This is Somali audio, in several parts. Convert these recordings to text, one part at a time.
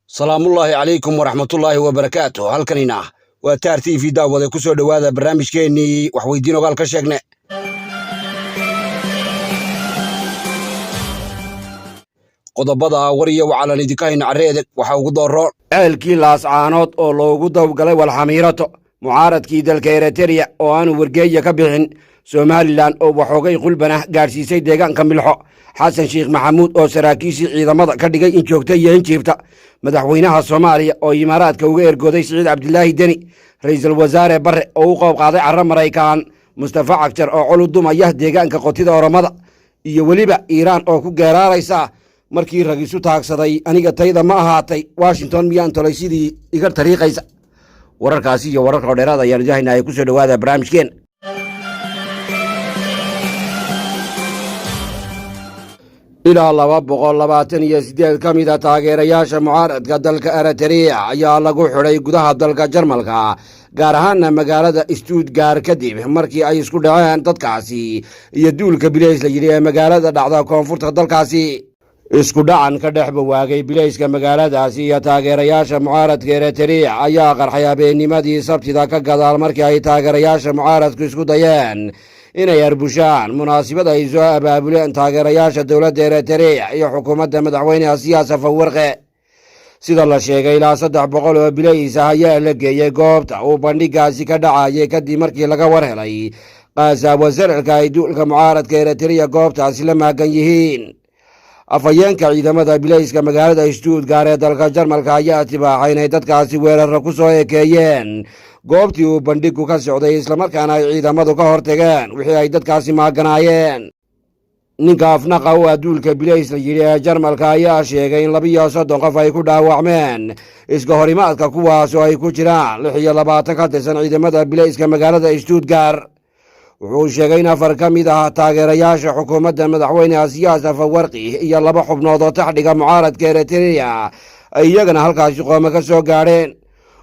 Salaamullaahi calaykum waraxmatullaahi wabarakaatu. Halkanina waa Taar TV. Daawade, ku soo dhowaada barnaamijkeennii Waxweydiin Ogaal ka Sheegne. Qodobada war iyo wacalan idinka hayna carre edeg waxaa ugu dooroon ceelkii Laascaanood oo loogu dawgalay walxamiirato, mucaaradkii dalka Ereteriya oo aanu wargeeya ka bixin, Somalilan oo waxoogay qulbanah gaadhsiisay deegaanka Milxo, Xasan Sheekh Maxamuud oo saraakiishii ciidamada ka dhigay in joogta iyo in jiifta, madaxweynaha Soomaaliya oo Imaaraadka uga ergooday Siciid Cabdilaahi Deni, ra'iisul wasaare Barre oo u qoob qaaday carro Maraykaan, Mustafa Cagjar oo col u dumaya deegaanka qotida Oromada, iyo weliba Iiraan oo ku geeraaraysa markii rag isu taagsaday aniga tayda ma ahaatay, Washington miyaan tolay sidii iga tariiqaysa. Wararkaasi iyo wararka oo dheeraad ayaan idin haynaa. Ku soo dhowaada barnaamijkeen. Ilaa 228 ka mid a taageerayaasha mucaaradka dalka Eritrea ayaa lagu xidhay gudaha dalka Jarmalka, gaar ahaana magaalada Stuttgart, kadib markii ay isku dhaceen dadkaasi iyo duulka bilays la yidhi ee magaalada dhacda koonfurta dalkaasi. Isku dhacan ka dhex bawaagay bilayska magaaladaasi iyo taageerayaasha mucaaradka Eritrea ayaa qarxay habeennimadii Sabtida ka gadaal markii ay taageerayaasha mucaaradku isku dayeen inay arbushaan munaasibad ay soo abaabuleen taageerayaasha dowladda Eritrea iyo xukuumadda madaxweyne Asiyaas Afawarqe. Sida la sheegay, ilaa 300 oo bilays ah ayaa la geeyey goobta uu bandhigaasi ka dhacayay, kadib markii laga war helay qaasaabo sararka ay duulka mucaaradka Eritrea goobtaasi la maagan yihiin. Afhayeenka ciidamada bilayska magaalada Stuttgart ee dalka Jarmalka ayaa tibaaxay inay dadkaasi weeraro ku soo ekeeyeen goobtii uu bandhigu ka socday, islamarkaana ay ciidamadu ka hortageen wixii ay dadkaasi maaganaayeen. Ninka afnaqa u ah duulka bilays la yidhi ee Jarmalka ayaa sheegay in 32 qof ay ku dhaawacmeen iska horimaadka, kuwaasoo ay ku jiraan 26 ka tirsan ciidamada bilayska magaalada Stuttgart. Wuxuu sheegay in 4 ka mid ah taageerayaasha xukuumadda madaxweyne Asiyaas Afawarqi iyo 2 xubnood oo taxdhiga mucaaradka Eritrea ay iyagana halkaasi qoome ka soo gaadheen.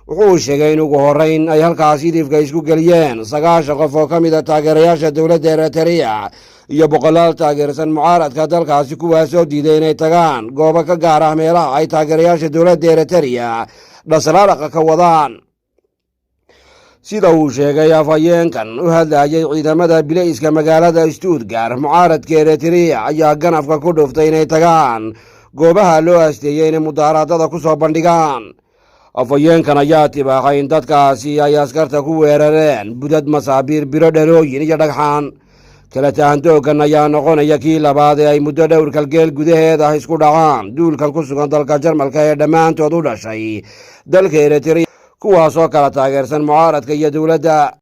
Wuxuu sheegay in ugu horrayn ay halkaasi idifka isku geliyeen 90 qof oo ka mid ah taageerayaasha dowladda Eritrea iyo boqolaal taageersan mucaaradka dalkaasi, kuwaasoo diiday inay tagaan goobo ka gaar ah meelaha ay taageerayaasha dowladda Eritrea dhasraaraqa ka wadaan. Sida uu sheegay afhayeenkan u hadlayay ciidamada bilayska magaalada Stuttgart, mucaaradka Eritrea ayaa ganafka ku dhuftay inay tagaan goobaha loo asteeyey inay mudaaraadada ku soo bandhigaan. Afhayeenkan ayaa tibaaxay in dadkaasi ay askarta ku weerareen budad, masaabiir, biro dhalooyin iyo dhagxaan. Kala tahantooggan ayaa noqonaya kii labaad ee ay muddo dhowr kalgeel gudaheed ah isku dhacaan duulkan ku sugan dalka Jarmalka ee dhammaantood u dhashay dalka Eritrea, kuwaasoo kala taageersan mucaaradka iyo dowladda.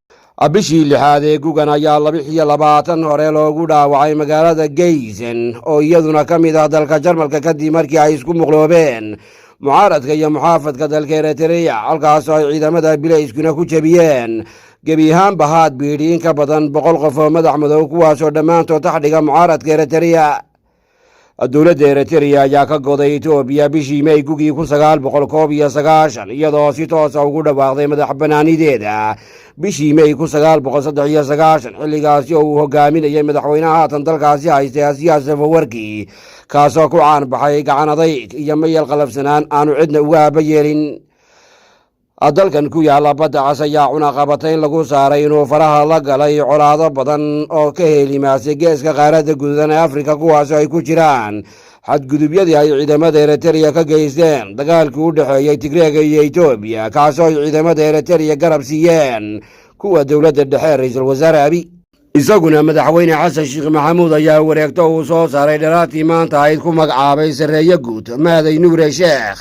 Bishii lixaad ee gugan ayaa 26 hore loogu dhaawacay magaalada Geysen oo iyaduna ka mid ah dalka Jarmalka, kadib markii ay isku muqloobeen mucaaradka iyo muxaafadka dalka Eritrea, halkaasoo ay ciidamada bilayskuna ku jebiyeen gebi ahaanba haad biidhi in ka badan 100 qof oo madax madow, kuwaasoo dhammaantood taxdhiga mucaaradka Eritrea. Dowladda Eritrea ayaa ka goday Etoobiya bishii May gugii 1991, iyadoo si toosa ugu dhawaaqday madax banaanideeda bishii May 1993, xilligaasi oo uu hogaaminayay madaxweynaha haatan dalkaasi haystay Asiyaas Afawarki, kaasoo ku caan baxay gacan adayg iyo mayal qalafsanaan aanu cidna uga aaba yeelin. Dalkan ku yaalla Badda Cas ayaa cunaqabatayn lagu saaray inuu faraha la galay colaado badan oo ka heelimaasay geeska qaaradda guduudan ee Afrika, kuwaasoo ay ku jiraan xadgudubyadii ay ciidamada Eritrea ka geysteen dagaalkii u dhexeeyey Tigreega iyo Etoobiya, kaasoo ay ciidamada Eritrea garab siiyeen kuwa dowladda dhexe ra'iisul wasaare Abi. Isaguna madaxweyne Xasan Sheekh Maxamuud ayaa wareegto uu soo saaray dharaatii maanta ayd ku magacaabay sarreeye guud Maaday Nuure Sheekh,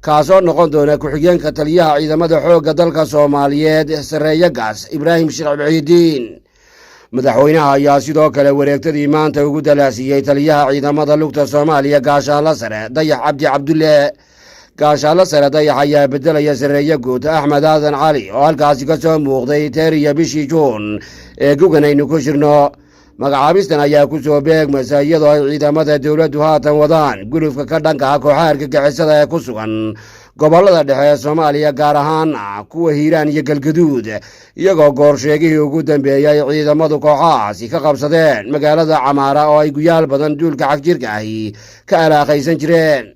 kaasoo noqon doona ku-xigeenka taliyaha ciidamada xoogga dalka Soomaaliyeed sarreeye gaas Ibraahim Sheekh Muxiidiin. Madaxweynaha ayaa sidoo kale wareegtadii maanta ugu dalaasiiyey taliyaha ciidamada lugta Soomaaliya gaashaanla sare Dayax Cabdi Cabdulle. Gaashaanla sare Dayax ayaa bedelaya sarreeye guud Axmed Aadan Cali oo halkaasi ka soo muuqday teeriya bishii Juun ee gugan aynu ku jirno. Magacaabistan ayaa ku soo beegmaysa iyadoo ay ciidamada dowladdu haatan wadaan gulufka ka dhanka ah kooxaha argagixisada ee ku sugan gobollada dhexe ee Soomaaliya, gaar ahaan kuwa Hiiraan iyo Galgaduud, iyagoo goorsheegihii ugu dambeeyey ay ciidamadu kooxahaasi ka qabsadeen magaalada Camaara oo ay guyaal badan duulka xagjirka ahi ka alaaqaysan jireen.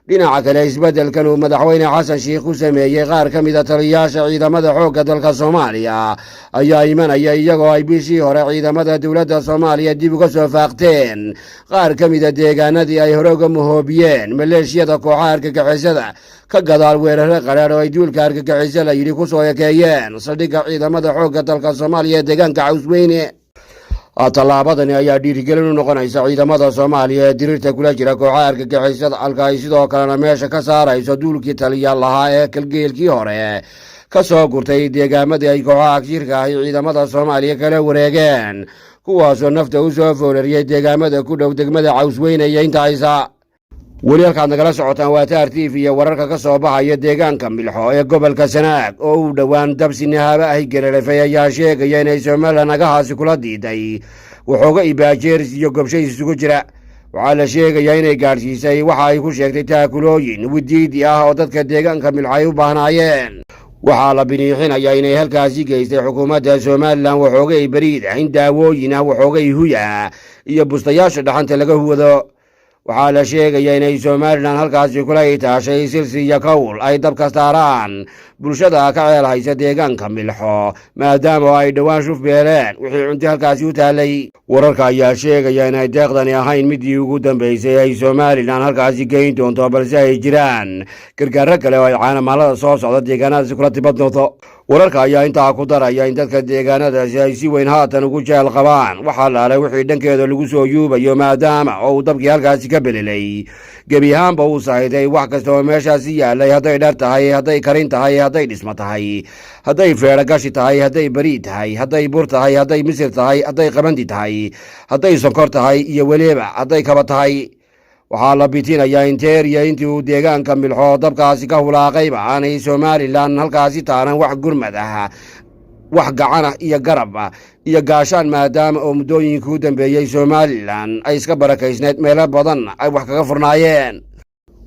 Dhinaca kale, isbeddelkan uu Madaxweyne Xasan Sheikh ku sameeyey qaar ka mida taliyayaasha ciidamada xoogga dalka Soomaaliya ayaa imanaya iyagoo ay bishii hore ciidamada dowladda Soomaaliya dib uga soo faaqteen qaar ka mida deegaanadii ay hore uga mahoobiyeen maleeshiyada kooxaha argagixisada, ka gadaal weerare qadhaadh oo ay duulka argagixiso la yidhi ku soo ekeeyeen saldhigga ciidamada xoogga dalka Soomaaliya ee deegaanka Cawsweyne. Tallaabadani ayaa dhiirigelin u noqonaysa ciidamada Soomaaliya ee diriirta kula jira kooxaha argagixisada, halka ay sidoo kalena meesha ka saarayso duulkii taliya lahaa ee kalgeelkii hore ka soo gurtay deegaamadii ay kooxaha jirka ahi ciidamada Soomaaliya kala wareegeen, kuwaasoo nafta u soo foorariyey deegaamada ku dhow degmada Cawsweyne iyo inta haysa. Weli halkaad nagala socotaan waa Taar TV iyo wararka ka soo baxaya deegaanka Milxo ee gobolka Sanaag oo uu dhowaan dabsi nihaaba ahi gararafay ayaa sheegaya inay Somalilan agahaasi kula diiday waxooga ibaajeeris iyo gobshays isugu jira. Waxaa la sheegayaa inay gaadhsiisay waxa ay ku sheegtay taakulooyin widiidi ah oo dadka deegaanka Milxo ay u baahnaayeen. Waxaa la biniixinayaa inay halkaasi geystay xukuumadda Somalilan waxoogay bariid ah, in daawooyin ah, waxoogay huy ah iyo bustayaasha dhaxanta laga huwado. Waxaa la sheegaya inay Somalilan halkaasi kula itaashay silsi iyo kowl ay dabka saaraan bulshada ka ceel haysa deegaanka Milxo, maadaama ay dhowaan shuf beeleen wixii cunti halkaasi u taalay. Wararka ayaa sheegaya inay deeqdani ahayn midii ugu dambeysay ay Somalilan halkaasi geyn doonto, balse ay jiraan gargaaro kale oo ay caanamaalada soo socda deegaanadaasi kula tiban doonto. Wararka ayaa intaa ku daraya in dadka deegaanadaasi ay si weyn haatan ugu jeel qabaan waxaa laalay wixii dhankeeda lagu soo yuubayo, maadaama oo uu dabkii halkaasi ka belelay gebi ahaanba uu sahayday wax kasta oo meeshaasi yaalay, hadday dhar tahay, hadday karin tahay, hadday dhismo tahay, hadday feedho gashi tahay, hadday bariid tahay, hadday bur tahay, hadday misir tahay, hadday qabandi tahay, hadday sonkor tahay iyo weliba hadday kaba tahay. Waxaa la bitinayaa in teeriya intii uu deegaanka Milxo dabkaasi ka hulaaqayba aanay Somalilan halkaasi taanan wax gurmad ah, wax gacanah iyo garab iyo gaashaan, maadaama oo muddooyinkii u dambeeyey Somalilan ay iska barakaysneed, meelo badan ay wax kaga furnaayeen.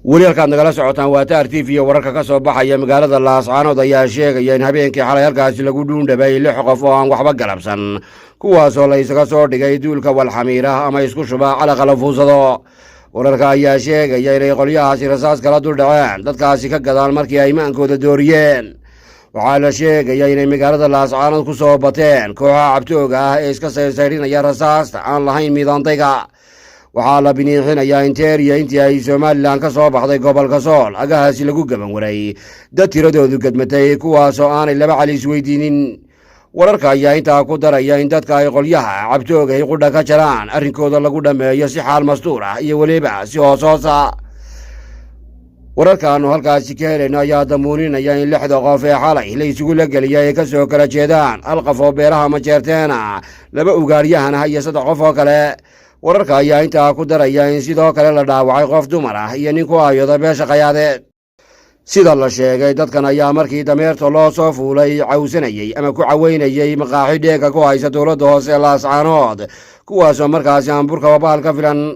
Weli halkaad nagala socotaan waa Taar TV iyo wararka ka soo baxaya magaalada Laascaanood ayaa sheegaya in habeenkii xalay halkaasi lagu dhuundhabay lix qof oo aan waxba galabsan, kuwaasoo la isaga soo dhigay duulka walxamiirah ama isku shuba calaqa la fuusado. Wararka ayaa sheegaya inay qolyahaasi rasaas kala duldhaceen dadkaasi ka gadaan markii ay maankooda dooriyeen. Waxaa la sheegaya inay magaalada Laascaanood ku soo bateen kooxaha cabtooga ah ee iska sayrsaydhinaya rasaasta aan lahayn miidaantayga. Waxaa la biniixinayaa in teeriya intii ay Somalilan ka soo baxday gobolka Sool agahaasi lagu gaban waray dad tiradoodu gedmatay, kuwaasoo aanay laba cali isweydiinin. Wararka ayaa intaa ku daraya in dadka ay qolyaha cabtoogahay qudha ka jaraan arrinkooda lagu dhammeeyo si xaal mastuur ah iyo weliba si hoos hoosa. Wararkaanu halkaasi ka helayno ayaa damuuninaya in lixda qof ee xalay la isugu la geliyay ay ka soo kala jeedaan hal qof oo beeraha Majeerteena, laba ugaaryahan ah iyo saddex qof oo kale. Wararka ayaa intaa ku daraya in sidoo kale la dhaawacay qof dumar ah iyo nin ku ayooda beesha Khayaadeed. Sida la sheegay, dadkan ayaa markii dameerta loo soo fuulay cawsanayey ama ku caweynayey maqaaxi dheega ku haysa dowladda hoose ee Laascaanood, kuwaasoo markaasi aan burkaba bahal ka filan.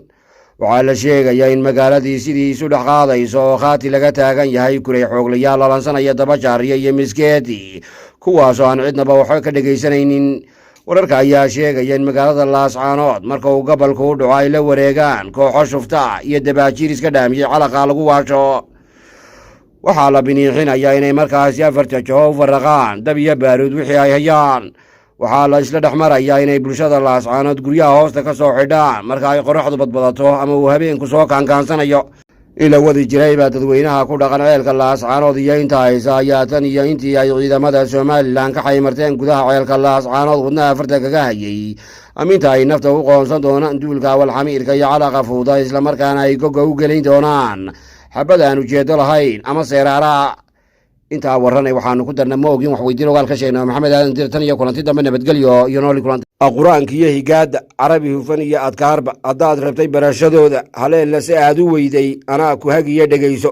Waxaa la sheegayaa in magaaladii sidii isu dhex qaadayso oo khaati laga taagan yahay kuray xooglayaal lalansanaya dabajaariya iyo miskeeti, kuwaasoo aan cidnaba waxba ka dhegaysanaynin. Wararka ayaa sheegaya in magaalada Laascaanood marka uu gobolku u dhaco ay la wareegaan kooxo shufta iyo dabaajiir iska dhaamiyey calaqa lagu waasho. Waxaa la biniixinayaa inay markaasi afarta jaho u faraqaan dab iyo baaruud wixii ay hayaan. Waxaa la isla dhex marayaa inay bulshada Laascaanood guryaha hoosta ka soo xidhaan marka ay qorraxdu badbadato ama uu habeenku soo kaankaansanayo. In la wadi jiray baa dadweynaha ku dhaqan ceelka Laascaanood iyo inta haysa ayaa tan iyo intii ay ciidamada Somalilan ka xaymarteen gudaha ceelka Laascaanood wadnaha afarta kaga hayay aminta ay nafta u qoonsan doonaan duulka awalxamiirka iyo calaqa fuuda, islamarkaana ay goga u gelin doonaan xabad aan ujeedo lahayn ama seeraaraha. Intaa warranay waxaanu ku darna ma ogin wax weydiin ogaal ka sheegnay. Maxamed Aadan Dir, tan iyo kulanti dambe, nabadgelyo iyo nooli kulanti. Qur-aanka iyo higaadda, carabi hufan iyo adkaarba haddaad rabtay barashadooda, haleella si aad u weyday anaa ku hagiyo. Dhegayso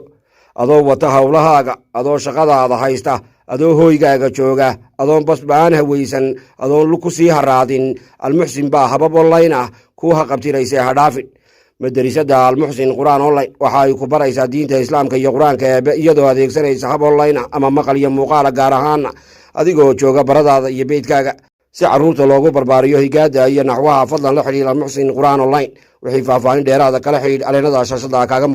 adoo wata howlahaaga, adoo shaqadaada haysta, adoo hooygaaga jooga, adoon basba-aan hawaysan, adoon lug ku sii haraadin, Almuxsin baa habab online ah kuu haqabtiraysa. Hadhaafin madarisada Almuxsin Qur-aan Online. Waxa ay ku baraysaa diinta Islaamka iyo Qur-aanka Eebe iyadoo adeegsanaysa hab online ah ama maqal iyo muuqaala, gaar ahaana adigoo jooga baradaada iyo beydkaaga, si carruurta loogu barbaariyo higaada iyo naxwaha. Fadlan la xidhiir Almuxsin Qur-aan Online. Wixii faahfaahin dheeraada kala xidhiidh aleenada shaashada kaaga muuq.